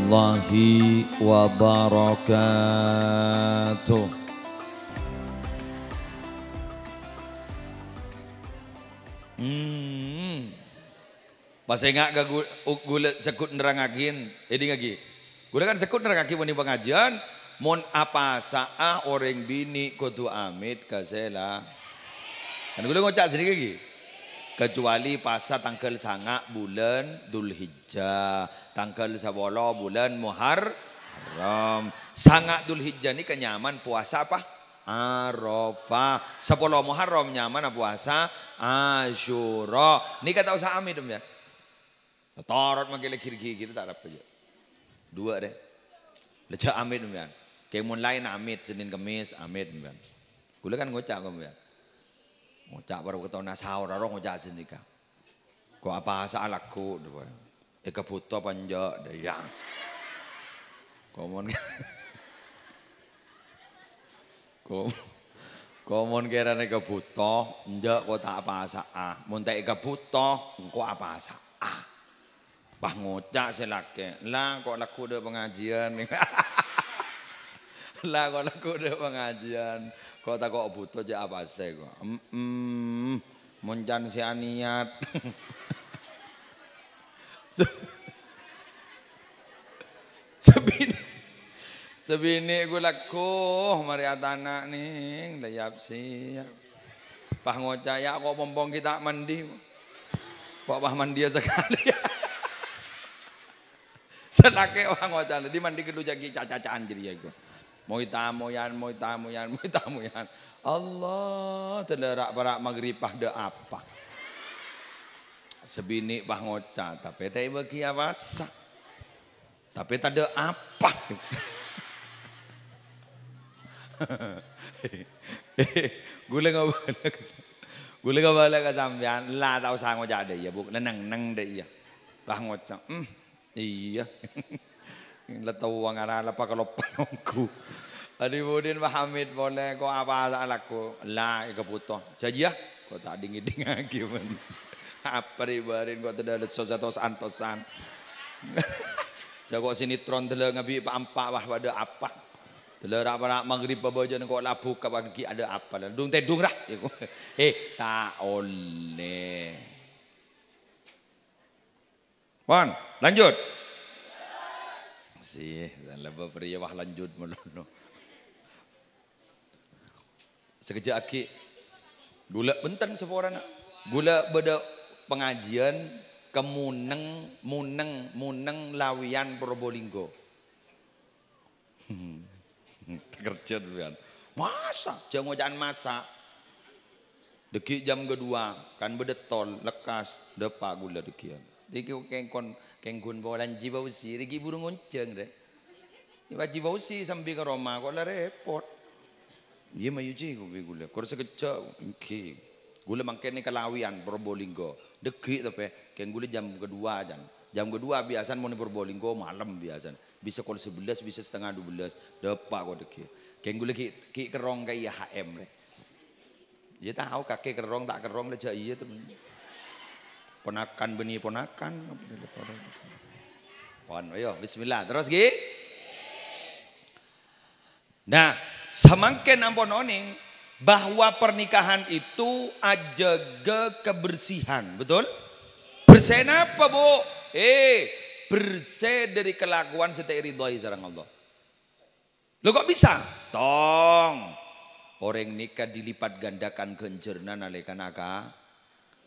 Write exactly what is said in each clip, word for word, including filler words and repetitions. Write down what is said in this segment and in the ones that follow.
Warahmatullahi wabarakatuh. Hmm. Pas enga' ka gu-, u-, ghulâ segghut nerrangngaghi, èdingngaghi. Ghulâ kan segghut nerrangngaghi bânnè pangajiân, mon apasa'a orèng binè' kodhu amit ka sè la-, kan ghulâ ngoca' sanèka ghi. Kecuali pasa tangghâl sanga' bulân Dzulhijjah, tangghâl sapolo bulân Muhar-, Harram. Sanga' Dzulhijjah nèka nyaman powasa apa? Arafah. Sapolo Muharram nyamana powasa Asyura. Nèka ta' osa amit, sampèyan. Torot mangkè la gir-gigir ta' arapa, jâ'. Duwâ' rè. La jâ' amit, sampèyan. Kèng mon laèn amit, Senin Kemis, amit, sampèyan. Ghulâ kan ngoca', sampèyan. Ngoca' para bâktona saor, aro ngoca' sanèka. Ko' apasa'a lagghu', dhu. Èkabhuto apa enjâ', dâ' iyâ. Ko' mon, ko', ko' mon kèrana èkabhuto, enjâ' ko' ta' apasa'a. Mon ta' èkabhuto, engko' apasa'a. Pas ngoca' sè lakè', "La, ko' lagghu' dâ' pangajiân." "La, ko' lagghu' dâ' pangajiân. Ko' tako' bhuto jâ' apasè ko'." Em-em. Mon can sè aniyat. Se-, sabinè', sabinè' ghu lagghu', marè atana' nèng, la yap-sèyap. Pas ngoca', "Ya', ko' pompong ghi' ta' mandi. Ko' pas mandiyâ sakalè." Sè lakè' pas ngoca', "Dhi mandi ghâllu jâ' ghi' ca'-caca'an jârèya ghu." Moy tamoyan, moy tamoyan, moy tamoyan. Allah, tadâ' ra'-para' maghrib pas dâ' apa. Sabinè' pas ngoca', "Tapè ta' èbâghi apasa. Tapè tadâ' apa." Ghulâ ngabâlâ ka sa-, ghulâ ngabâlâ ka sampèyan, la ta' osa ngoca' dâ' iyâ, Bu'. Neng-neng dâ' iyâ. Pas ngoca', "Hmm, iyâ." La tao ngara la pakaloppa ongghu. Adi budin Pak Hamid polè, ko' apa ta' lagghu'? La, èkabhuto. Jâjiyâ, ko' ta' ding-ngèdingngaghi, mon. Apa rè bârin ko' tadâ' lesso satos-antosan. Jâ' ko' sinetron dâlâ ngabi' pa-, empa' wah padâ apa. Dâlâ ra'-para' maghrib abâjâna ko' la buka paghi' adâ' apa. Dung-tèdung ra. Eh, ta' ollè. Pon, lanjut. Sih, lebbi priya wah lanjut molono. Sakejjhâ' aghi', ghulâ bhunten saporana. Ghulâ bâdâ pangajiân ka Muneng, Muneng, Muneng Lawiyan Probolinggo. Kerja sampèyan. Masa? Jhâ' ngoca'an masa. Dâgghi' jam kedua, kan bâdâ tol, lekkas, dâpa' ghulâ dâgghi'ân. Nèkè kèng kon, kèng ghun polana Ji Fauzi, nèkè buru ngonjhâng, rè. Ji Fauzi sambi ka roma, ko' la repot. Iyâ, mayu Ji, kopi ghulâ. Kor sakejjhâ', èngghi. Ghulâ mangkèn nèka Lawiyan, Probolinggo. Dâgghi' tapè, kèng ghulâ jam kedua, jân. Jam kedua biyasana mon è Probolinggo, malem biyasana. Bisa kol sebelas, bisa setengah dua belas. Dâpa' ko' dâgghi'. Kèng ghulâ ghi', ghi' kerrong ka I H M, rè. Iyâ tao, kakè kerrong, ta' kerrong, la jâ' iyâ, temen. Ponakan bânnè ponakan. Pon, ayo, bismillah. Terros, ghi. Nah, samangkèn ampon onèng bahwa pernikahan itu ajâgâ kebersihan, betul? Bersè napa, Bu? Eh, bersè dâri kalakowan sè ta' èridhoi sareng Allah. Lho, kok bisa? Tong. Orèng nèka dilipat gandakan ghânjhârânna nalèkana ka-,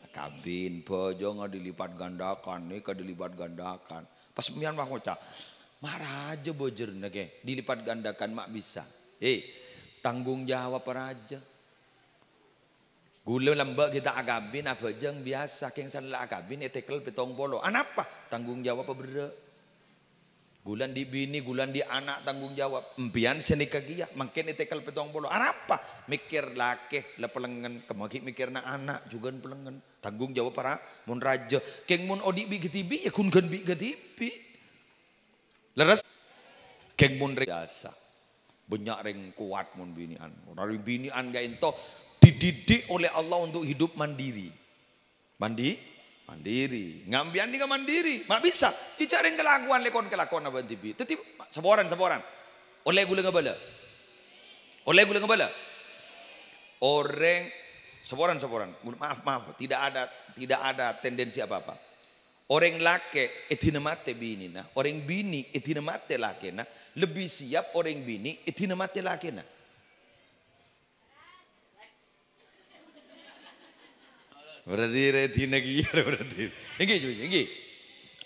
akabin. Bhâjângnga dilipat gandakan, nèka dilipat gandakan. Pas sampèyan pas ngoca', "Ma' rajâ bhâjârânna, kè, dilipat gandakan ma' bisa." He, tanggung jawab rajâ. Ghulâ lambâ' ghi' ta' akabin, abhâjâng biyasa, kèng sè la akabin ètèkel pèttong polo. Anapa? Tanggung jawab berrâ'. Ghulâ andi' binè, ghulâ andi' ana', tanggung jawab. Empèyan sè nèka kèya, mangkèn ètèkel pèttong polo. Arapa? Mèkkèr lakè, la pelengngen. Kemma ghi' mèkkèrna ana', jhughân pelengngen. Tanggung jawab para, mon rajâ. Kèng mon odi' bi' kadhibi', ya ghun-ghân bi' kadhibi'. Lerres? Kèng mon rè-, biyasa. Bânnya' rèng kowat mon binè'an. Orèng binè'an ka'ènto dididik oleh Allah untuk hidup mandiri. Mandi? Mandiri. Ngampèyan nèka mandiri. Ma' bisa. Ijâ' rèng kalakowan lèkon kalakowanna bân dhibi'. Dhâddhi, saporan, saporan. Ollè ghulâ ngabâlâ. Ollè ghulâ ngabâlâ. Orèng, saporan, saporan. Maaf, maaf. Tidak ada, tidak ada tendensi apa-apa. Orèng lakè' èdina matè binèna. Orèng binè' èdina matè lakèna. Lebbi siap orèng binè' èdina matè lakèna. Berarti rè dina kèya berarti. Èngghi, èngghi.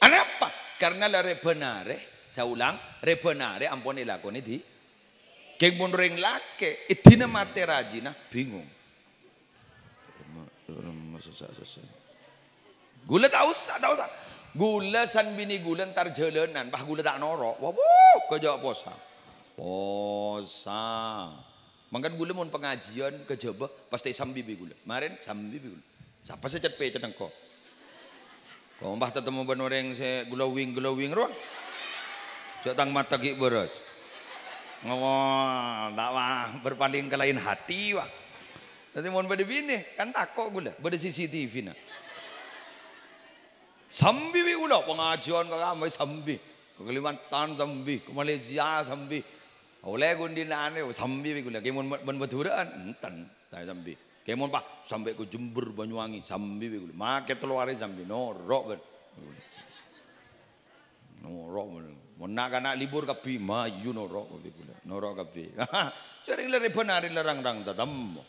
Anapa? Karena la rèbân arè, saya ulang, rèbân arè ampon èlakonè dhi-, kèng mon rèng lakè', èdina matè rajina, bingung. Ghulâ ta' osa, ta' osa. Ghulâ san binè ghulâ entar jhâlânan, pas ghulâ ta' noro'. Wah, wuh, kajâ' posa. Posa. Mangkana ghulâ mon pangajiân ka Jhâbâ, pastè sambi bi' ghulâ. Marèn sambi bi' ghulâ. Sapa sè cet-pècet engko'? Kompa tatemmo bân orèng sè glowing-glowing rowa. Jhâ' tang mata ghi' bârâs. Ngowa, ta' wah berpaling ke lain hati, wah. Dhâddhi mon bâdâ binè, kan tako' ghulâ, bâdâ C C T V-na. Sambi bi' ghulâ, pangajiân ka Kalimantan sambi, ka Malaysia sambi. Ollè ghun dina'an sambi bi' ghulâ. Kèng mon, mon Madhurâ'ân, enten, ta' sambi. Kèng mon pas sampè' ka Jember, Banyuwangi, sambi bi' ghulâ. Makè tello arè sambi, noro' bân. Noro' bân. Mon na'-kana' libur kabbhi, mayu noro' kabbhi ghulâ. Noro' kabbhi. Jhâ' rèng la rèbân arè la rang-rang tatemmo.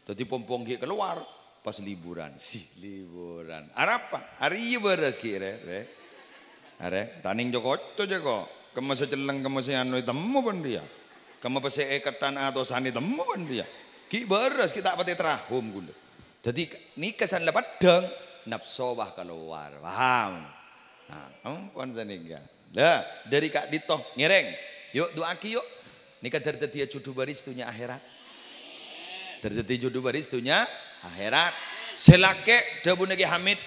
Dhâddhi pong-pong ghi' kalowar pas liburan. Si, liburan. Arapa? Arèya bârâs ghi' rè, rè. Arè, ta' nèng co-koco jâ' ko'. Kemma sè celleng, kemma sè ano ètemmo bân rèya. Kemma pèssè èkettan atosan ètemmo bân rèya. Ghi' bârâs, ghi' ta' patè trahom ghulâ. Dhâddhi, nèka san la peddhâng, napso bâ kalowar. Paham? Nah, ampon sanèka. Lah, dhâri ka'dinto, ngèrèng. Yu', du'aaghi, yu'. Nèka dhâr-, dhâddhiyâ jhudhu bâris dhunnya akhèrat. Dhâr-, dhâddhi jhudhu bâris dhunnya akhèrat. Sè lakè', dhâbuna Kè Hamid.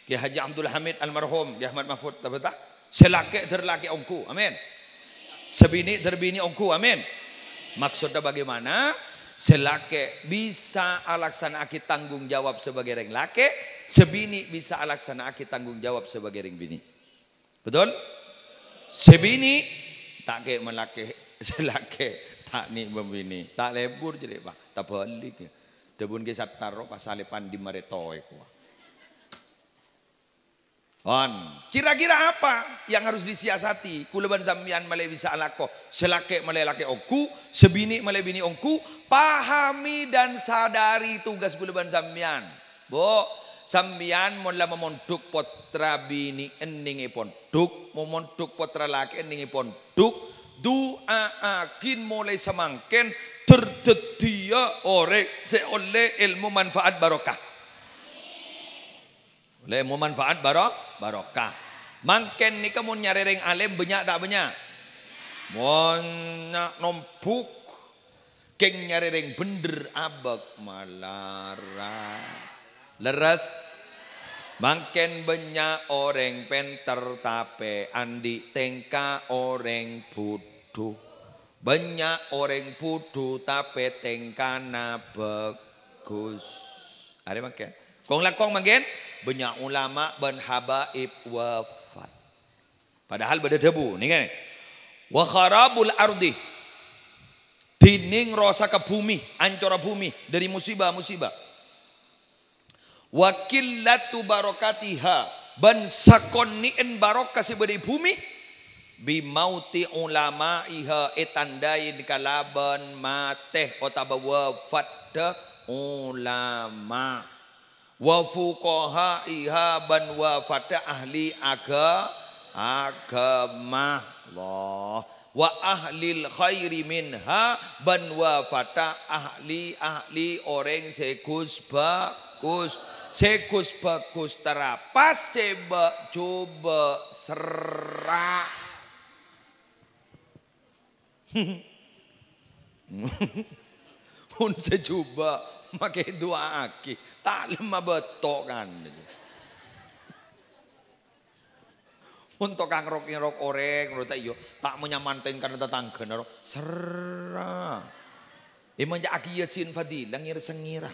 Kè Haji Abdul Hamid almarhum, Kè Ahmad Mahfud, ta' bhânta. Sè lakè' dhâr lakè' ongghu. Amin. Sè binè' dhâr binè' ongghu. Amin. Maksudnya bagaimana? Sè lakè' bisa alaksana'aghi tanggung jawab sebagai rèng lakè', sè binè' bisa alaksana'aghi tanggung jawab sebagai rèng binè'. Betul? Sè binè' ta' kè' malakè, sè lakè' ta' nè' bân binè'. Ta' lebur jârèya, Pak. Tabâlik. Dhâbuna Kè Sattar, pas salè pandi marè toè kowa. On. Kira-kira apa yang harus disiasati? Kaulâ bân sampèyan malè bisa alako. Sè lakè' malè lakè' ongghu, sè binè' malè binè' ongghu. Pahami dan sadari tugas kaulâ bân sampèyan. Bu, sampèyan mon la momondhuk pottra binè'en nèng è pondhuk, momondhuk pottra lakè'en nèng è pondhuk, du'aaghin molaè samangkèn dhâr dhâddhiyâ orèng sè ollè èlmo manfaat barokah. Ollè èlmo manfaat baro-, barokah. Mangkèn nèka mon nyarè rèng alèm bânnya' ta' bânnya'? Bânnya' nombhuk. Kèng nyarè rèng bhendher abâk malarat. Lerres? Mangkèn bânnya' orèng pènter tapè andi' tèngka orèng budhu. Bânnya' orèng budhu tapè tèngkana bhâghus. Arè mangkèn. Kong-langkong mangkèn, bânnya' ulama bân habaib wafat. Padahal bâdâ dhâbu, nèngè. Wa kharabul ardi. Dhinèng rosakka bhumè, ancorra bhumè dhâri musibah-musibah. Wa qillatu barakatiha, bân sakonè'en barokah sè bâdâ è bhumè, bi mauti ulama'iha, ètandhâi kalabân matè otabâ wafatta ulama. Wa fuqaha'iha, bân wafatta ahli aga-, aghâma. Allah. Wa ahlil khairi minha, bân wafatta ahli-ahli orèng sè ghus-bhâghus. Sè ghus-bhâghus terra pas sè bâ'-jhubâ' serra'. Mon sè jhubâ' makè du'aaghi, ta' lemma bâto' kan. Mon tokang rok-ngerok orèng, ngono ta' iyâ, ta' manyaman tèngkana tatangghâna ro, serra'. È manja'aghi Yasin Fadilah ngèr-sengngèra.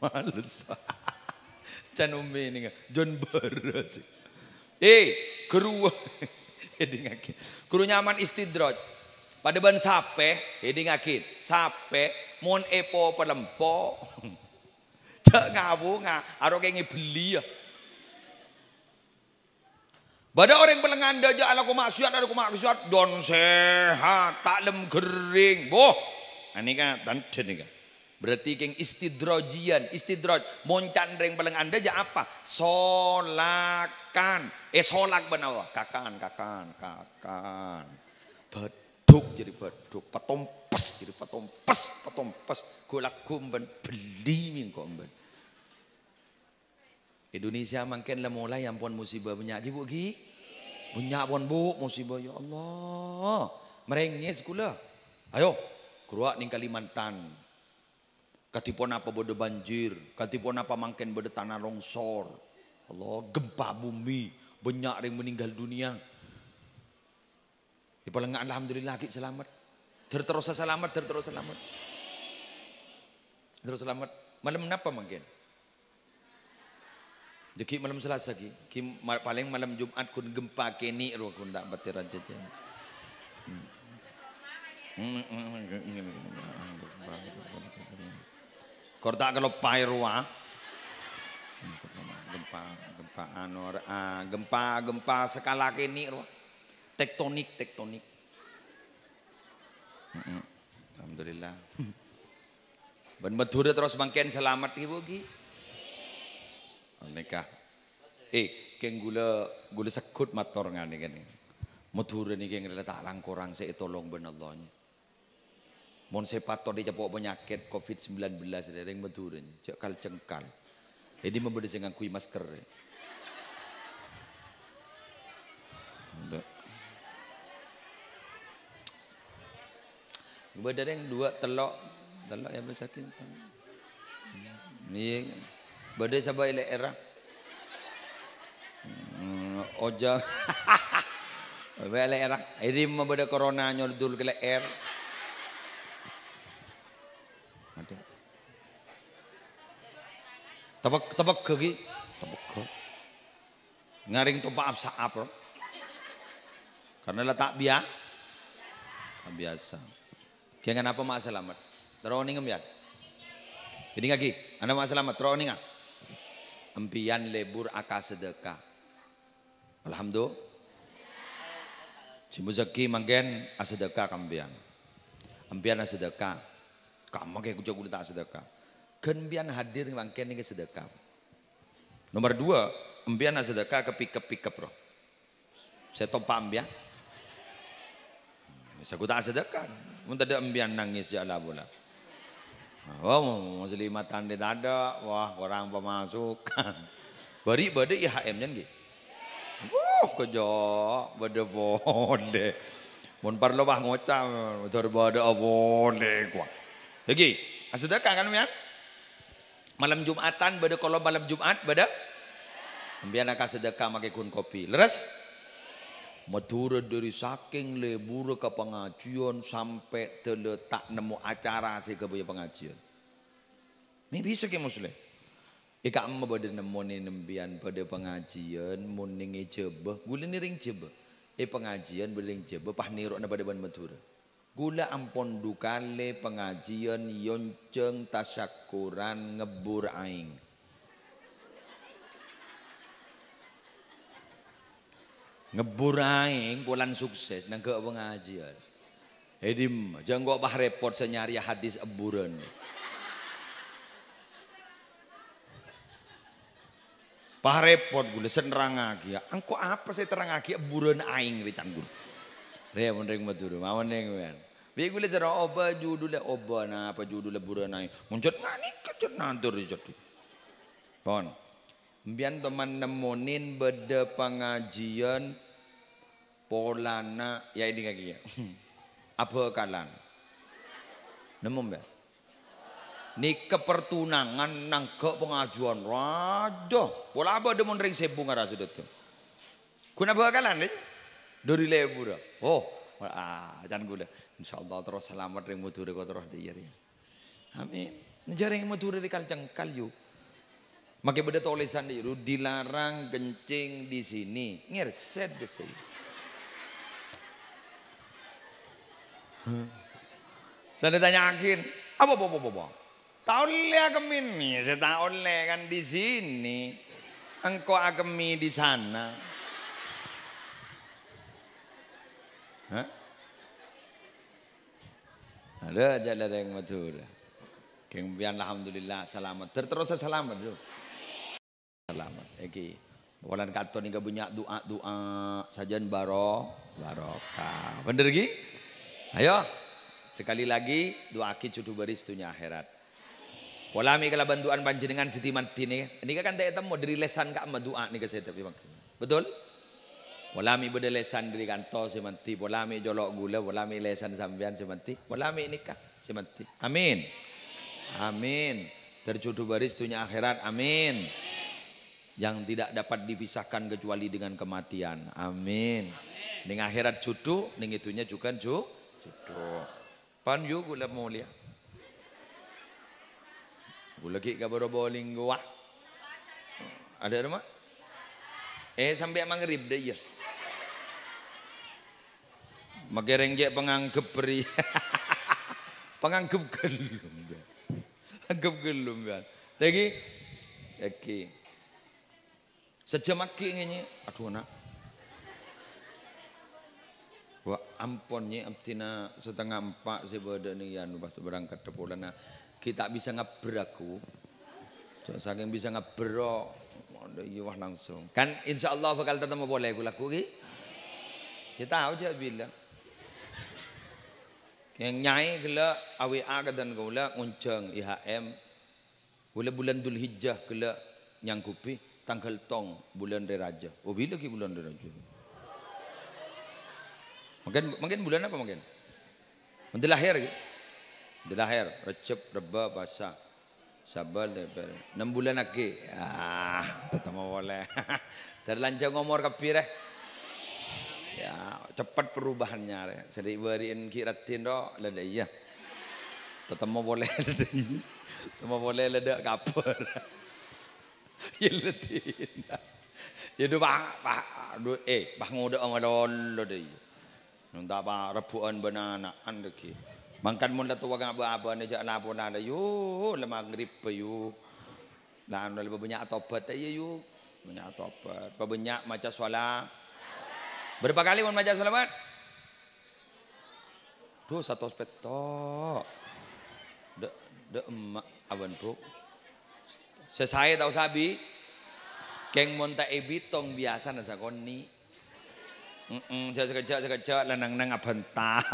Males. Can ummi nèng, jon bârâs. Eh, ghuru. Èdingngaghi. Ghuru nyaman istidraj. Padâ bân sapè, èdingngaghi. Sapè, mon èpo palempo. Jhâ' ngawunga, aro kèngèng belliyâ. Bâdâ orèng palengngan dâjâ alako ma'siyat, alako ma'siyat, jon sehat, ta' lem ghering. Boh, anèka tandhâ nèka. Berarti kèng istidrajian, istidraj. Mon can rèng palengngan dâjâ apa? Solakan. Eh, solak bân Allah. Kakan, kakan, kakan. Bâdhuk jadi bâdhuk. Patompes jadi patompes, patompes. Ghu-lagghu bân belli mèngko bân. Indonesia mangkèn la molaè ampon musibah bânnya', ghi, Bu', ghi? Bânnya' pon, Bu', musibah, ya Allah. Marèngès kaulâ. Ayo, ghâruwa' nèng Kalimantan. Kadhi ponapa bâdâ banjir, kadhi ponapa mangkèn bâdâ tanah longsor. Allah, gempa bumi, bânnya' rèng meninggal dunia. È palengngan, alhamdulillah, ghi' salamet. Ter-, terrosa salamet, ter-, terrosa salamet. Terrosa salamet. Malem napa mangkèn? Jâ ghi' malem Selasa, ghi'. Ghi' ma-, palèng malem Jumat ghun gempa kènè' rowa, ghun ta' patè rajâjâ. Hmm. Kor ta' kaloppaè rowa. Gempa, gempa anu, ah, gempa, gempa skala kènè' rowa. Tektonik, tektonik. Mm-mm. Alhamdulillah. Bân Madhurâ terros mangkèn salamet, ghi, Bu', ghi? Nèka. Eh, kèng kaulâ, kaulâ segghut mator nganèka nèka. Madhurâ nèka kèng rèla ta' lang-korang sè ètolong bân Allah, nyè. Mon sè patot ècapo' panyakèt covid sembilan belas rè, rèng Madhurâ, nyè. Jhâ' kal-cengkal. È dimma bâdâ sè ngangghuy masker, rè? Bâdâ. Bâdâ rèng duwâ', tello', tello' ya, bâ' sakèng. Iyâ. Bâdâ sabâ' è lè'èrra. Hmm, oja. Bâ' è lè'èrra. È dimma bâdâ corona nyodul ka lè'èr. Ada. Tepek, tepegghâ ghi. Tepegghâ. Ngarèng topa' ap-sa'ap, ro. Karena la ta' biya-, ta' biyasa. Kèng anapa ma' salamet? Terro onèng empèyan? Èdingngaghi, anapa ma' salamet? Terro onènga. Empèyan lebur akasadhâka. Alhamdulillah. Sè mojâghi mangkèn asadhâka ka empèyan. Empèyan asadhâka. Kamma kè jhâ' kaulâ ta' asadhâka. Ghân empèyan hadir mangkèn nèka sadhâka. Nomor dua, empèyan asadhâka ka pikep-pikep, ro. Sè topa' empèyan. Sè ghu ta' asadhâka. Mon tadâ' empèyan nangès jhâ' la-pola. Oh, muslimatan di tadâ', wah, korang pemasukan. Bâri' bâdâ I H M-nyân, ghi? Wuh, kejjhâ' bâdâ polè. Mon parlo, wah, ngoca', motor bâdâ polè, kwa. Lagi, asadhâka kan, empèyan? Malem Jum'atan bâdâ kolom malem Jum'at, bâdâ? Empèyan akasadhâka makè ghun kopi. Lerres? Madhurâ dâri sakèng leburâ ka pangajiyân sampè' dâlâ ta' nemmo acara sè èghâbâyâ pangajiyân. Mè' bisa, Kè Musleh? È ka'emma bâdâ nemmonè empèyan bâdâ pangajiyân, mon nèng è Jhâbâ, ghulâ nèng rèng Jhâbâ. È pangajiyân bâdâ rèng Jhâbâ, pas nèro'na bâdâ bân Madhurâ. Ghulâ ampon du kalè pangajiyân yonjhâng tasyakkuran ngebbhur aèng. Ngebbhur aèng polana sukses nangghâ' pangajiyân. È dimma, jhâ' engko' pas rèpot sè nyarèya hadis ebbhurân. Pas rèpot ghulâ sè nerrangngaghi, engko' apa sè èterrangngaghi ebbhurân aèng rè can ghulâ? Rè mon rèng Madhurâ, mawon rèng mèyan. Bi' ghulâ sèra obâ judhullâ, obâ napa judhullâ ebbhurân aèng? Mon jhât nganèka jhât nandur jhât. Pon. Empèyan toman nemmonè bâdâ pangajiyân polana, ya, èdingngaghi, ya. Abhâkalan. Nemmo, ya? Nèka pertunangan nangghâ' pangajiyân rajâ. Pola bâdâ mon rèng sèbu ngarasa dâddhi. Ghun abhâkalan, rè? Dâri leburâ. Oh, ah, can ghulâ. Insyaallah terros salamet rèng Madhurâ kotoro dâ' iyâ, rè. Amin. Jhâ' rèng Madhurâ rè kal-cengkal, yu. Makè bâdâ tolèsan, yu, "Dilarang kencing di sini." Ngèrset dhâ' sè. Hah? Sè ètanya'aghi, "Apa, apa, apa, apa?" "Ta' ollè akemmè." "Iyâ, sè ta' ollè kan di sini. Engko' akemmè di sana." Hah? Adâ' jhâ' la rèng Madhurâ. Kèng sampèyan alhamdulillah salamet. Ter-, terros salamet, yu. Salamet. Èngghi. Polana katon nèka bânnya' du'a-du'a sajân baro-, barokah. Bhender, ghi? Ayo. Sekali lagi, du'aaghi jhudhu bâris dhunnya akhèrat. Pola mè' kalabân du'ana panjhennengngan sè di-, mandhi nè-, nèka kan ta' ètemmo dhâri lèsan ka'emma du'a nèka sè ètep-, èpang-, betul? Pola mè' bâdâ lèsan dhâri kanto sè mandhi, pola mè' colo' ghulâ, pola mè' lèsan sampèyan sè mandhi, pola mè' nèka sè mandhi. Amin. Amin. Ter jhudhu bâris dhunnya akhèrat. Amin. Yang tidak dapat dipisahkan kecuali dengan kematian. Amin. Nèng akhèrat jhudhu, nèng è dhunnya jhughân jhu-, jhudhu. Pan yu ghulâ molèya. Ghulâ ghi' kabhâro bowling ghuwâ. Adâ' remma? Eh, sampè' maghrib dâ' iyâ. Makè rèng cè' panganggep bâri'. Panganggep ghellem. Anggep ghellem, kan. Lagi? Lagi. Sajjhâm aghi' ngènyè. Adhu, na'. Wa, ampon, Nyè, abdhina satengnga empa' sè bâdâ nèng iyâ, anu, pas berangkat polana ghi' ta' bisa ngabbher aku. Jhâ' sakèng bisa ngabbher, ro, iyâ, wah, langsung. Kan, insyaallah bhâkal tatemmo polè, ghu-, lagghu', ghi? Ghi' tao jhâ' bilâ. Kèng nyaè ghellâ' A W A ka dân kaulâ ngonjhâng I H M. Bulâ-bulân Dzulhijjah ghellâ' nyanggubi tangghâl tong bulân Rè Rajâ. Oh, bilâ ghi' bulân Rè Rajâ? Mangkèn, mangkèn bulân apa mangkèn? Mendel akhèr ghi? Mendel akhèr, Rejjeb, Rebbâ, Pasa, Sabâl, Lèbâr. Ennem bulân aghi. Ah, tatemmo polè. Dâri lanjhâng omor kabbhi, rè. Ya, cepet perubahannya, rè. Sè dhi'-bâri'en ghi' raddhin, ro, la dâ' iyâ. Tatemmo polè. Tatemmo polè la dâ' kabhâr. Yâ, la dina. Yâ, du, pa', pa', du, eh, pa' ngodâ'â malolo dâ' iyâ. Nonta pa' rebbhu'ân bân ana'an dâggi'. Mangkana mon la towa ka bâ-abâna jhâ' la pola la, yu, la maghrib, yu. La, anu, lebbi bânnya' atobhât, iyâ, yu. Bânnya' atobhât. Pabânnya' maca shola-, berapa kali mon maca sholawat? Duh, satos pètto'. Dâ', dâ' emma' abân, Bu. Sè saè tao sabi. Kèng mon ta' èbitong biyasana sakonè'. Mm-mm, jhâ' sakejjhâ', sakejjhâ', la neng-neng abhânta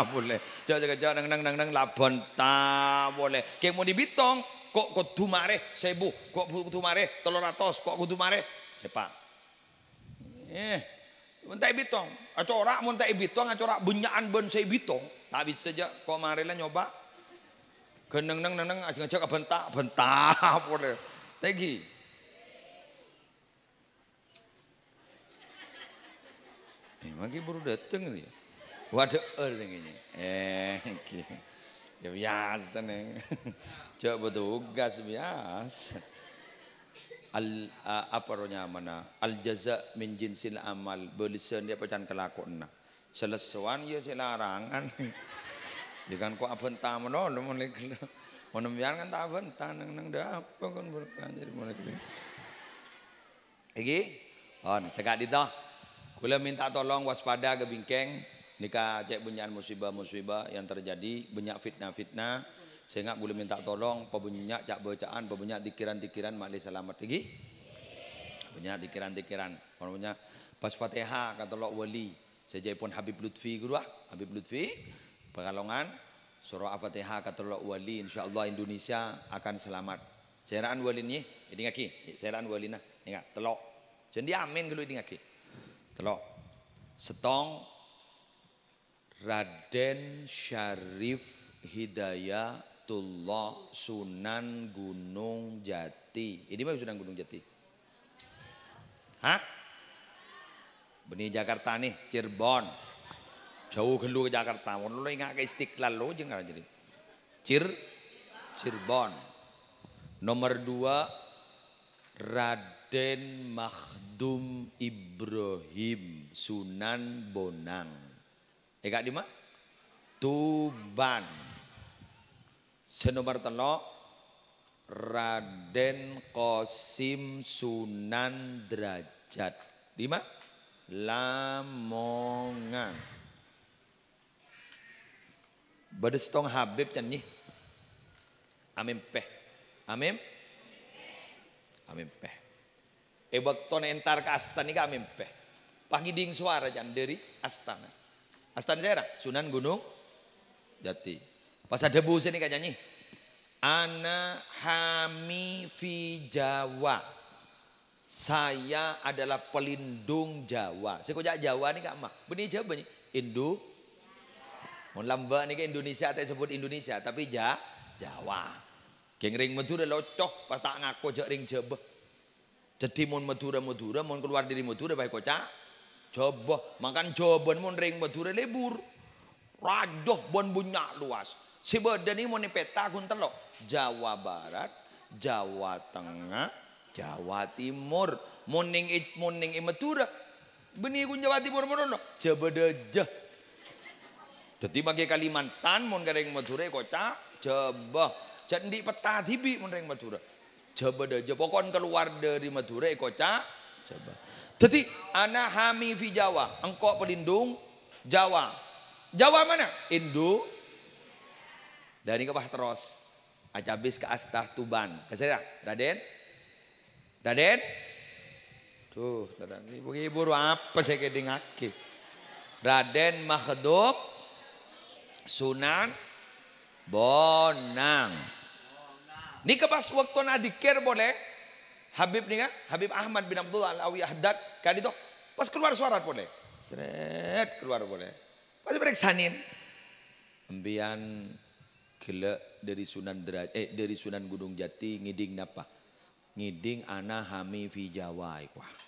polè. Jhâ' sakejjhâ', neng-neng, neng-neng la abhânta polè. Kèng mon èbitong, ko' kodhu marè sèbu, ko' kodhu marè tello ratos, ko' kodhu marè sèpa'. Eh, mon ta' èbitong, acora', mon ta' èbitong, acora' bânnya'an bân sè èbitong. Ta' bisa jhâ', ko' marè la nyoba. Ghân neng-neng, neng-neng, ajhâng-ajhâng abhânta, abhânta polè. Tèngghi. Eh, mangkè buru dâteng, yâ. Wadâ'âr tèngghi, yâ. Eh, èngghi. Yâ, biyasa, neng. Jhâ' petugas, biyasa. Al-, a-, apa ro nyamana? Al-jaza' min jinsil amal. Bâlessân yâ pacan kalakowanna. Sè lèssowan yâ sè larangan. Yâ kan ko' abhânta malolo mon lè-, mon sampèyan kan ta' abhânta, neng-neng dâ' apa kan berkah jadi mon lè-, Èngghi? Pon, sè ka'dinto. Kaulâ mènta tolong waspada ka bingkèng. Nèka cè' bânnya'an musibah-musibah yang terjadi, bânnya' fitnah-fitnah. Sènga' kaulâ mènta tolong, pabânnya' ca'-bâca'an, pabânnya' dhikiran-dhikiran, ma'lè salamet. Èngghi? Bânnya' dhikiran-dhikiran. Pabânnya' pas Fatihah ka tello' wali. Sè jâèpon Habib Lutfi ghuru, ah. Habib Lutfi, Pekalongan. Soro Al-Fatihah ka tello' wali, insyaallah Indonesia akan selamat. Sèra'an walina, èdingngaghi, sèra'an walina, ènga', tello'. Jhân diamin ghâllu èdingngaghi. Tello'. Sèttong, Raden Syarif Hidayatullah Sunan Gunung Jati. È dimma Sunan Gunung Jati? Hah? Bânnè Jakarta nè, Cirebon. Jhâu ghâllu ka Jakarta. Mon lo ènga' ka Istiqlal lo jhâng jârèya. Cir-, Cirebon. Nomor dua, Raden Makhdum Ibrahim Sunan Bonang. È ka'dimma? Tuban. Sè nomor tello', Raden Qasim Sunan Derajat. Dimma? Lamongan. Bâdâ sèttong Habib, can, nyè. Amèmpè. Amèm-, amèmpè. È bâktona èntar ka astana nèka amèmpè. Pas ngèdhing sowara, can, dâri astana. Astana sèra? Sunan Gunung Jati. Pas adhâbu sè nèka, can, nyè. "Ana hami fi Jawa." Saya adalah pelindung Jawa. Sè èkoca' Jawa nèka ma? Bânnè Jawa, nyè? Indo-, Mon lambâ' nèka Indonesia ta' èsebbhut Indonesia, tapè Ja-, Jawa. Ghing rèng Madhurâ loco, pas ta' ngako jhâ' rèng Jhâbâ. Dhâddhi mon Madhurâ-Madhurâ, mon kalowar dâri Madhurâ, pas èkoca' Jhâbâ. Mangkana Jhâbâ mon rèng Madhurâ lebur. Raja bân bânnya' lowas. Sè bâdâ nèka mon è pèta ghun tello'. Jawa Barat, Jawa Tengah, Jawa Timur. Mon nèng è, mon nèng è Madhurâ, bânnè ghun Jawa Timur morono, Jhâbâ Dâjâ. Dhâddhi mangkè Kalimantan, mon ka rèng Madhurâ èkoca' Jhâbâ. Jhâ' andi' pèta dhibi' mon rèng Madhurâ. Jhâbâ Dâjâ, pokon kalowar dâri Madhurâ èkoca' Jhâbâ. Dhâddhi, "Ana hami fi Jawa", engko' pelindung Jawa. Jawa mana? Indo-, Dâri nèka pas terros. Acabis ka asta Tuban. Ka sèra, Raden? Raden? Duh, Raden, ibu-ibu apa sè èkèdingngaghi? Raden Makhdum Sunan Bonang. Nèka pas bâktona adzikir polè. Habib nèka, Habib Ahmad bin Abdullah Al-Awi Haddad, ka'dinto. Pas kalowar sowara polè. Sret, kalowar polè. Pas èparèksanè. "Empèyan ghellâ' dâri Sunan Dera-, eh, dâri Sunan Gunung Jati ngèdhing napa?" "Ngèdhing ana hami fi Jawa," èkoca'.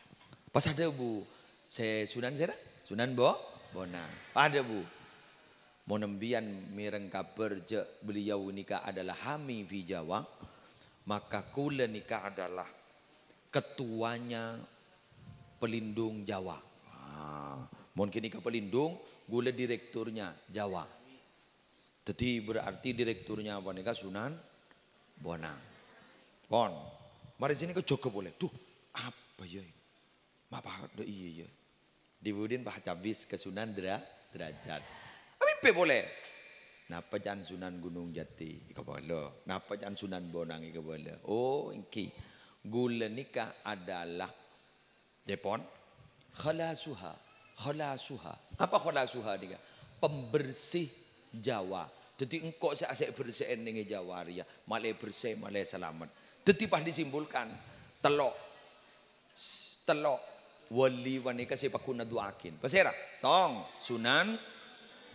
Pas adhâbu, "Sè Sunan sèra?" "Sunan Bo-, Bonang." Pas adhâbu, "Mon empèyan mèreng kabhâr jhâ' beliau nèka adalah hami fi Jawa, maka kaulâ nèka adalah ketuanya pelindung Jawa." Ah, mon ghânèka pelindung, kaulâ direkturnya Jawa. Dhâddhi berarti direkturnya panèka Sunan Bonang. Pon. Marè sè nèka jâgâ polè. Duh, apa yâ? Ma' padâ iyâ, yâ. Dhi-budhina pas cabis ka Sunan Dera-, Derajat. Amèmpè polè. Napa can Sunan Gunung Jati? Èkabâlâ. Napa can Sunan Bonang? Èkabâlâ. Oh, èngghi. Kaulâ nèka adalah Dâpon, khalasuha, khalasuha. Apa khalasuha nèka? Pembersih Jawa. Dhâddhi engko' sè asè' bersè'è nèng è Jawa rèya, malè bersè, malè salamet. Dhâddhi pas disimpulkan, tello', tello' wali panèka sè paggun adu'aaghin. Pasèra? Tong, Sunan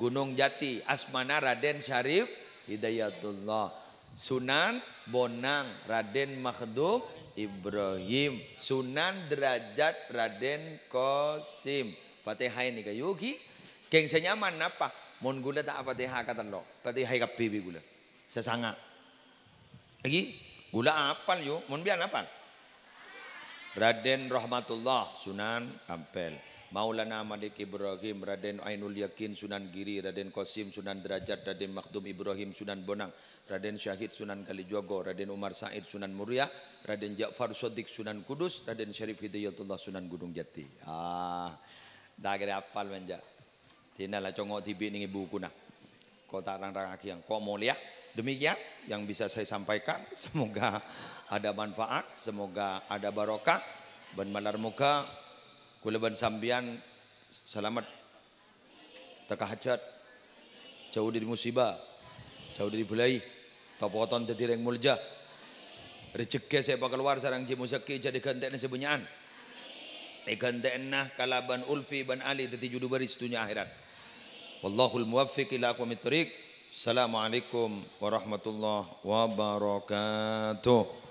Gunung Jati, asmana Raden Syarif Hidayatullah. Sunan Bonang, Raden Makhdum Ibrahim. Sunan Derajat, Raden Qasim. Fatihah nèka, yu, ghi. Ghing sè nyaman napa? Mon ghulâ ta' Fatihah katello'. Fatihah kabbhi bi' ghulâ. Sè sanga'. Lagi, ghulâ apal, yu. Mon bi'en apal? Raden Rahmatullah, Sunan Ampel. Maulana Malik Ibrahim, Raden Ainul Yakin, Sunan Giri, Raden Qasim, Sunan Derajat, Raden Makhdum Ibrahim, Sunan Bonang, Raden Syahid, Sunan Kalijogo, Raden Umar Said, Sunan Muria, Raden Ja'far Shadiq, Sunan Kudus, Raden Syarif Hidayatullah, Sunan Gunung Jati. Ah, ta' kèra apal, manja. Dina la congo' dhibi' nèng è bukuna. Ko' ta' rang-rangaghi, ko' molèya. Demikian yang bisa saya sampaikan. Semoga ada manfaat, semoga ada barokah, bân malar moghâ ghulâ bân sampèyan salamet. Tekka hajhât. Jhâu dâri musibâ. Jhâu dâri bâlâi. Topoton dhâddhi rèng molja. Rejhekkè sè èpakalowar sareng jhi' mosekkè jhâ' èghântè'na sè bânnya'an. Èghântè'na kalabân Ulfi bân Ali dhâddhi judhu bâris dhunnya akhèrat. Wallahul muwaffiq ila aqwamit thoriq. Assalamualaikum warahmatullahi wabarakatuh.